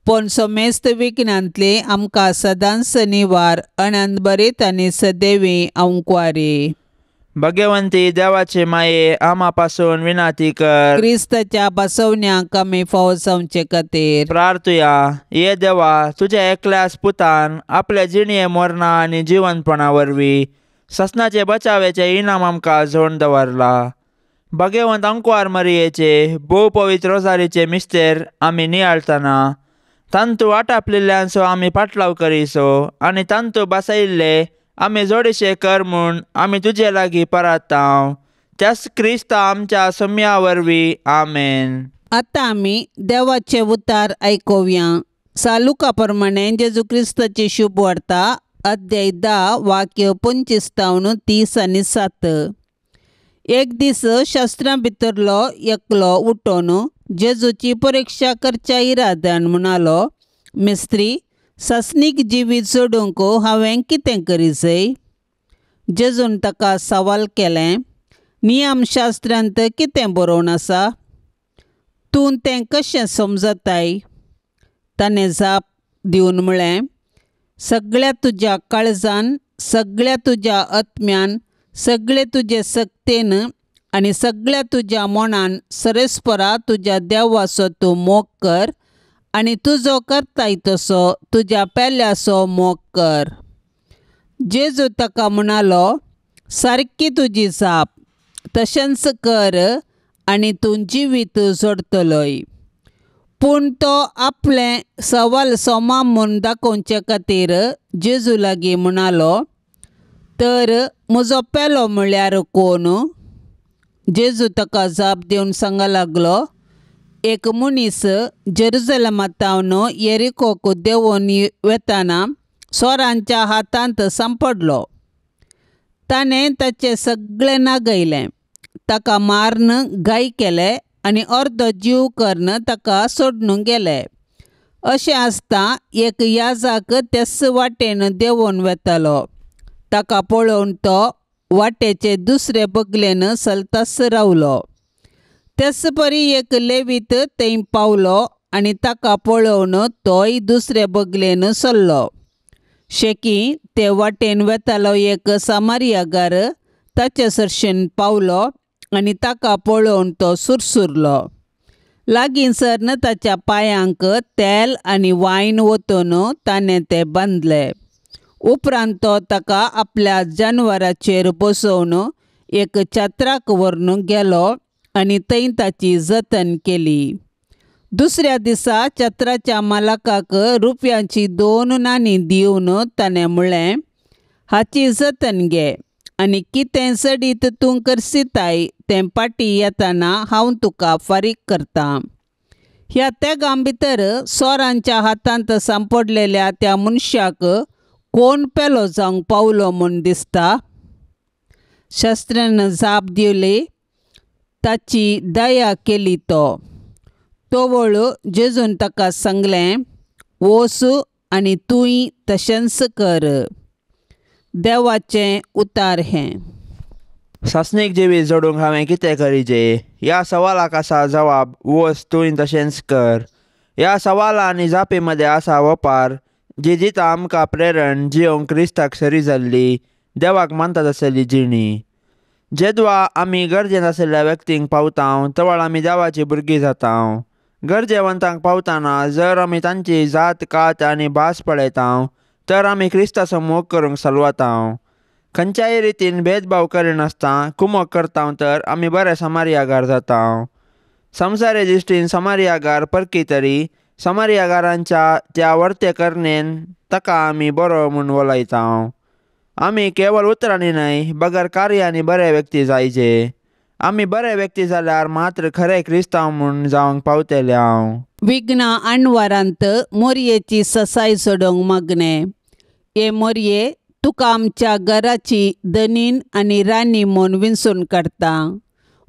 पूण समेस्त विघ्नांतली आमकां सदांच निवार अनंतभरीत आनी सदैवी अंकवारी। भगवंती देवाचे माये आमा पासून विनंती कर। क्रिस्ताच्या बसवण्याक आमी फावो जावचे खातीर प्रार्थुया। ये देवा, तुझ्या एकल्याच पुतान आपल्या जिणये मरणा आनी जिवनपणा वरवीं ससनाचे बचावेचे इनाम आमकां जोडून दवरला। भगवंत अंकवार मरियेचे भोव पवित्र रोजारीचे मिस्तेर आमी नियाळतना तांतू आटापलेल्यांचो आमी पाटलाव करीसो आनी तांतू बसयिल्ले आमी जोडीशे कर म्हूण आमी तुजे लागीं परातांव त्याच क्रिस्ता आमच्या सम्या वरवीं आमेन। आतां आमी देवाचे उतार आयकुया। सालुका प्रमाणे जेजू क्रिस्ताची शुभ वार्ता अध्याय 10 वाक्य 25 30 आनी 7। एक दीस शास्त्रां भितरलो एकलो उठोन जेजूची परिक्षा करच्या इराद्यान म्हणालो, मिस्त्री, सासणीक जिवीत सोडूंक हांवें कितें करी जाय? जेजून ताका सवाल केलें, नियमशास्त्रांत कितें बरोवन आसा? तूं तें कशें समजताय? ताणें जाप दिवन म्हळें, सगळ्या तुज्या काळजान, सगळ्या तुज्या आत्म्यान, सगळे तुजे सक्तेन आनी सगळ्या तुज्या मनान सरेस्परा तुज्या देवाचो तूं मोग कर आनी तुजो करताय तसो तुज्या पेल्याचो मोग कर. जेजू ताका म्हणालो, सारकी तुजी जाप, तशेंच कर आनी तूं जिवीत जोडटलोय. पूण तो आपलें सवाल सोमा म्हूण दाखोवचे खातीर जेजू लागीं म्हणालो, तर म्हजो पेलो म्हळ्यार कोण? जेजू ताका जाप दिवन सांगूंक लागलो, एक मनीस जेरुजलेमांत येरिकोक देंवून वेतना चोरांच्या हातांत सांपडलो. ताणें ताचें सगळें नागयलें, ताका मारून घाय केले आनी अर्दो जीव करून ताका सोडून गेले. अशें आसता एक याजक तेच वाटेन देंवून वेतालो. ताका पळोवन तो वाटेचे दुसरे बगलेन चलताच रावलो. तेच परी एक लेवीत थंय पावलो आनी ताका पळोवन तोय दुसरे बगलेन सरलो. शेकी ते वाटेन वेतालो एक सामारियागार ताचे सरशेन पावलो आनी ताका पळोवन तो सुरसुरलो. लागीं सरन ताच्या पांयांक तेल आनी वायन ओतून ताणें तें बांदलें. उपरांत तो ताका आपल्या जानवराचेर बसोवन एक छत्राक व्हरून गेलो आनी थंय ताची जतन केली. दुसऱ्या दिसा छत्राच्या मालकाक रुपयांची 2 नाणीं दिवन ताणें म्हळें, हाची जतन घे आनी कितें चडीत तूं करसिताय तें फाटीं येतना हांव तुका फारीक करतां. ह्या तेगां भितर चोरांच्या हातांत सांपडलेल्या त्या मनशाक कोण पेलो जावंक पावलो म्हूण दिसता? शास्त्र्यान जाप दिली, ताची दया केली तो. तोवळ जेजून ताका सांगलें, वोस आनी तूंय तशेंच कर. देवाचें उतार हें. सासणीक जिवीत जोडूंक हांवें कितें करीजे? ह्या सवालाक आसा जवाब, वोस तूंय तशेंच कर. ह्या सवाला आनी जापी मदें आसा वपार जी दिता आमकां प्रेरण जियोंक क्रिस्ताक सरी जाल्ली देवाक मानतात आसली जिणी. जेदवा आमी गरजेन आशिल्ल्या व्यक्तींक पावता तवळ आमी देवाची भुरगीं जाता. गरजेवंतांक पावतना जर आमी तांची जात कात आनी भास पळयता तर आमी क्रिस्ताचो मोग करूंक सलवाता. खंयच्याय रितीन भेदभाव करिनासतना कुमक करता तर आमी बरे समारियागार जाता. संवसारी दृश्टीन समारियागार परकी तरी समारियागारांच्या त्या वर्ते करणेन ताका आमी बरो म्हूण वलयता. आमी केवळ उतरांनी न्हय बगर कार्यांनी बरे व्यक्ती जायचे. आमी बरे व्यक्ती जाल्यार मात्र खरे क्रिस्तांव म्हूण जावंक पावतले. हांव विघ्ना आणवारांत मोरयेची ससाय सोडोवंक मागणें. हे मोरये, तुका आमच्या घराची धनीन आनी राणी म्हूण विंचून काडटा.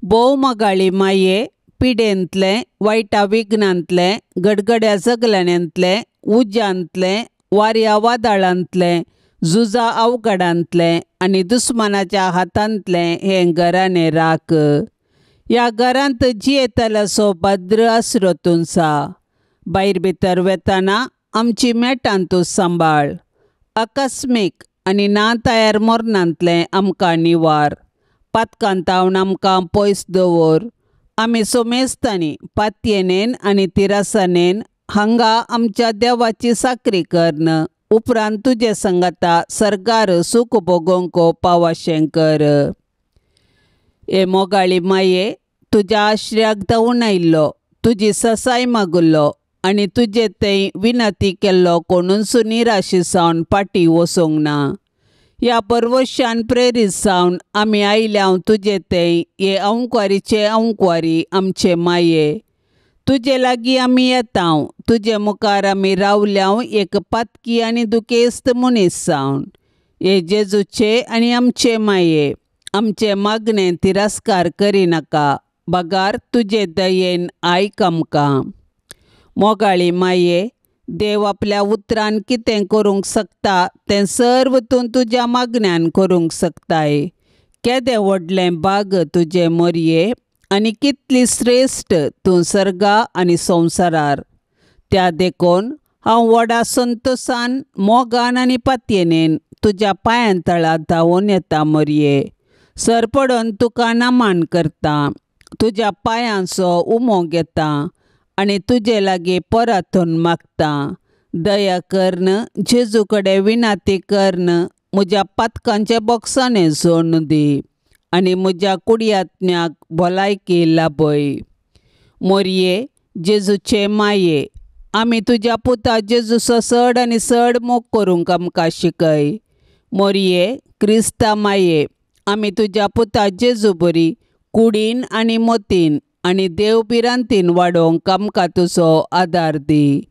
भोव मोगाळी माये, पिडेंतलें, वायटा विघ्नांतलें, गडगड्या जगलण्यांतलें, उज्यांतलें, वाऱ्या वादळांतलें, झुजा अवघडांतलें आनी दुस्मानाच्या हातांतलें हें घराणें राख. ह्या घरांत जियेतल्याचो भद्र आसरो तुमचा. भायर भितर वेतना आमची मेटां तूं सांबाळ. आकस्मीक आनी ना तयार मरणांतलें आमकां निवार. पातकांतावन आमकां पयस दवर. आमी सोमेस्तांनी पातयेनेन आनी तिरासानेन हांगा आमच्या देवाची साकरी करन उपरांत तुजे संगाता सरकार सूख भोगोवंक पावाशें कर. हे मोगाळी माये, तुज्या आश्र्याक धांवून आयिल्लो, तुजी ससाय मागुल्लो आनी तुजे थंय विनंती केल्लो कोणूच निराशी जावन फाटीं वचूंक ना. ह्या परवशान प्रेरीत जावन आमी आयल्या तुजे थंय. हे अंकवारीचे अंकवारी आमचे माये, तुजे लागीं आमी येता, तुजे मुखार आमी रावल्या एक पातकी आनी दुखेस्त मनीस जावन. हे जेजूचे आनी आमचे माये, आमचे मागणें तिरस्कार करिनाका, बगार तुजे दयेन आयक आमकां. मोगाळी माये, देव आपल्या उतरान कितें करूंक शकता तें सर्व तूं तुज्या मागण्यान करूंक शकताय. केदें व्हडलें भाग तुजें मोरये आनी कितली श्रेश्ठ तूं सर्गा आनी संवसारार. त्या देखून हांव व्हडा संतोशान मोगान आनी पातयेनेन तुज्या पांयां तळा धांवून येता मोरये. सरपडून तुका नमान करता, तुज्या पांयांचो उमो घेता आनी तुजे लागीं परतून मागता. दया करून जेजू कडेन विनंती करून म्हज्या पातकांचे बोक्साणें सोडून दी आनी म्हज्या कुडयात्म्याक भलायकी लाभय. मोरये जेजूचे माये, आमी तुज्या पुता जेजूचो चड आनी चड मोग करूंक आमकां शिकय. मोरये क्रिस्ता माये, आमी तुज्या पुता जेजू बरी कुडीन आनी मतीन आनी देव भिरांतीन वाडोवंक आमकां तुजो आदार दी.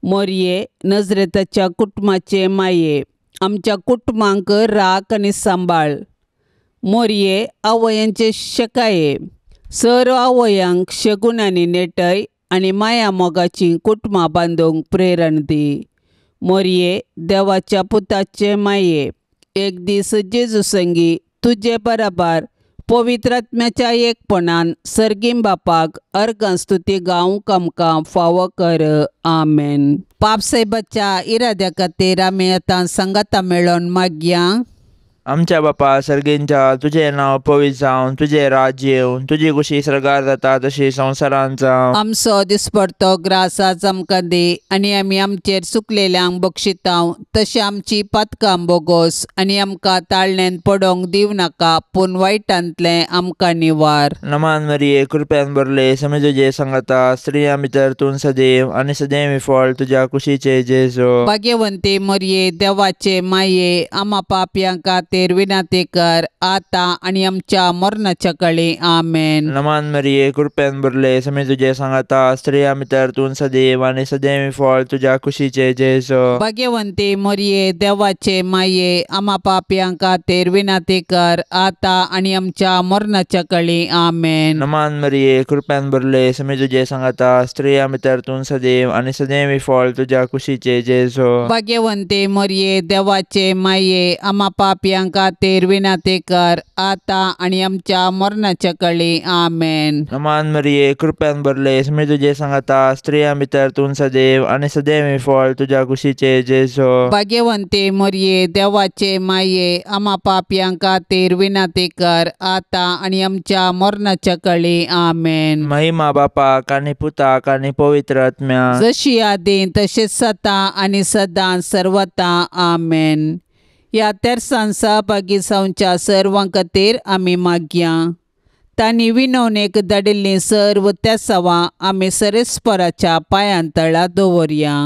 मोरये नजरेताच्या कुटुंबाचे माये, आमच्या कुटुंबांक राख आनी सांबाळ. मोरये आवयांचे शेकाये, सर्व आवयांक शगुनांनी नेटय आनी माया मोगाची कुटुंबां बांदूंक प्रेरण दी. मोरये देवाच्या पुताचे माये, एक दीस जेजू संगी तुजे बराबर पवित्र आत्म्याच्या एकपणान सर्गीं बापाक अर्गां स्तुती गावंक आमकां फावो कर. आमेन. पापसाहेबाच्या इराद्या खातीर आमी आतां सांगाता मेळोवन मागया. आमच्या बापा सर्गींच्या, तुजें नांव पवित्र जावं, तुजें राज्य येवं, तुजी खुशी सर्गार जाता तशी संवसारांत जावं. आमचो दिसपडतो ग्रास आज आमकां दी आनी आमी आमचेर चुकलेल्यांक बक्षितांव तशें आमची पातकां बोगोस आनी आमकां ताळण्यान पडोवंक दिवं नाका, पूण वायटांतलें आमकां निवार. नमान मरिये, कृपेन भरले, समी तुजे सांगाता, स्त्रियां भितर तूं सदैव आनी सदैव फळ तुज्या कुशीचे जेजू. भाग्यवंती मरिये, देवाचे माये, आमा पापयां खातीर विनंती कर आतां आनी आमच्या मरणाच्या काळी. आमेन. नमान मरिये, कृपेन भरले, समी तुजे सांगाता, स्त्रियां भितर तूं सदैव आनी सदैव फळ तुज्या कुशीचे जेजू. भाग्यवंती मरिये, देवाचे माये, आमा पापयां खातीर विनंती कर आतां आनी आमच्या मरणाच्या काळी. आमेन. नमान मरिये, कृपेन भरले, समी तुजे सांगाता, स्त्रियां भितर तूं सदैव आनी सदैव फळ तुज्या कुशीचे जेजू. भाग्यवंती मरिये, देवाचे माये, आमा पापयां खातीर विनंती कर आतां आनी आमच्या मरणाच्या काळी. आमेन. नमान मरिये, कृपेन भरले, समी तुजे सांगाता, स्त्रियां भितर तूं सदैव आनी सदैव फळ तुज्या कुशीचे जेजू. भाग्यवंती मरिये, देवाचे माये, आमा पापयां खातीर विनंती कर आतां आनी आमच्या मरणाच्या काळी. आमेन. महिमा बापाक आनी पुताक आनी पवित्र आत्म्याक, जशी आदीं तशेंच सदां आनी सदां सर्वता. आमेन. ह्या तेरसान सहभागी जावच्या सर्वां खातीर आमी मागया. तांणी विनवणेक धाडिल्लीं सर्व तेसावां आमी सरेस्पराच्या पांयां तळा दवरया.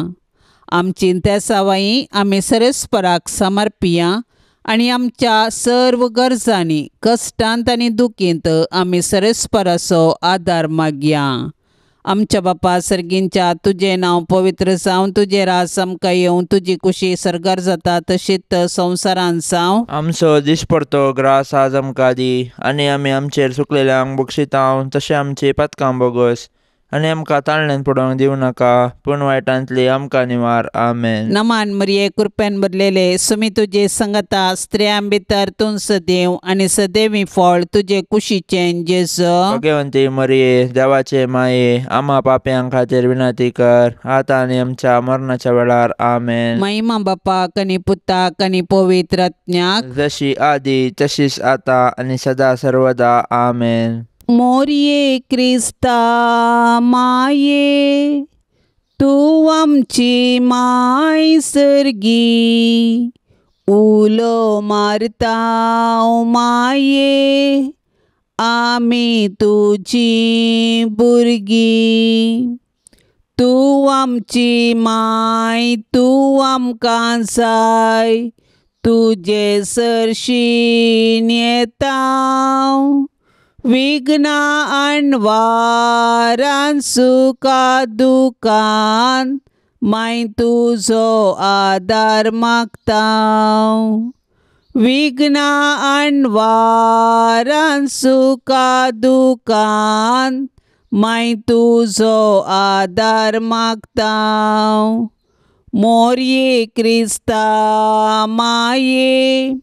आमची तेसावांय आमी सरेस्पराक समर्पिया आनी आमच्या सर्व गरजांनी, कश्टांत आनी दुखींत आमी सरेस्पराचो आदार मागया. आमच्या बापा सर्गींच्या, तुजें नांव पवित्र जावं, तुजें राज आमकां येवं, तुजी खुशी सर्गार जाता तशीच संवसारांत जावं. आमचो दिसपडतो ग्रास आज आमकां दी आनी आमी आमचेर चुकलेल्यांक बक्षितांव तशें आमची पातकां बोगस आनी आमकां ताळण्यान पडोवंक दिवं नाका, पूण वायटांतली आमकां निवार. आमेन. नमान मरिये, कृपेन भरलेले, सुमी तुजे संगता, स्त्रियां भितर तूं सदैव आनी सदैवी फळ तुजे कुशीचें जेजू. भाग्यवंती मरिये, देवाचे माये, आमा पापयां खातीर विनंती कर आतां आनी आमच्या मरणाच्या वेळार. आमेन. महिमा बापाक आनी पुताक आनी पवित्र आत्म्याक, जशी आदी तशीच आतां आनी सदा सर्वदा. आमेन. मोरये क्रिस्ता माये, तूं आमची माय सर्गी, उलो मारता माये, आमी तुजी भुरगीं. तूं आमची माय, तूं आमकां जाय, तुजे सरशीन येता. विघ्नां अणवारान सुखा दुखान माय तुजो आदार मागता. विघ्नां अणवारान सुखा दुखान माय तुजो आदार मागता. मोरये क्रिस्ता माये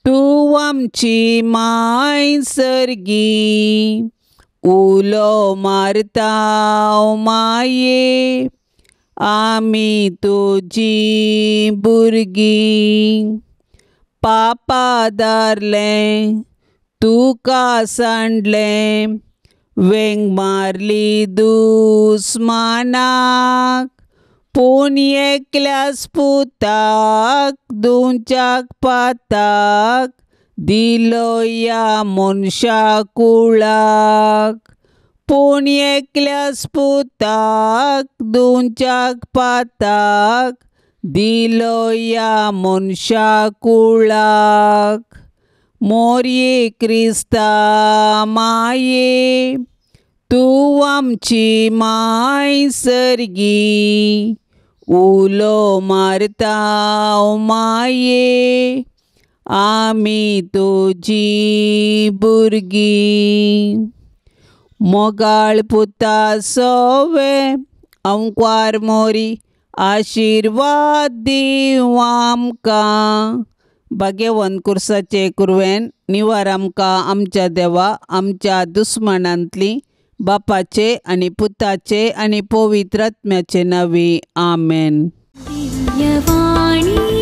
तूं आमची माय सर्गी उलो मारता माये आमी तुजी भुरगीं. पापा दारलें तुका सांडलें वेंग मारली दुस्मानाक पूण एकल्याच पुताक दुंच्याक पाताक दिलो ह्या मनशा कुळाक. पूण एकल्याच पुताक दुंच्याक पाताक दिलो ह्या मनशा कुळाक. मोरये क्रिस्ता माये तूं आमची माय सर्गी उलो मारता माये आमी तुजी भुरगीं. मोगाळ पुता सोवे अंकवार मोरी आशिर्वाद दीवं आमकां. भाग्यवंत कुर्साचे कुरवेन निवार आमकां आमच्या देवा आमच्या दुस्मानांतली बापाचे आनी पुताचे आनी पवित्र आत्म्याचे नांवी आमेन. दिव्यवाणी.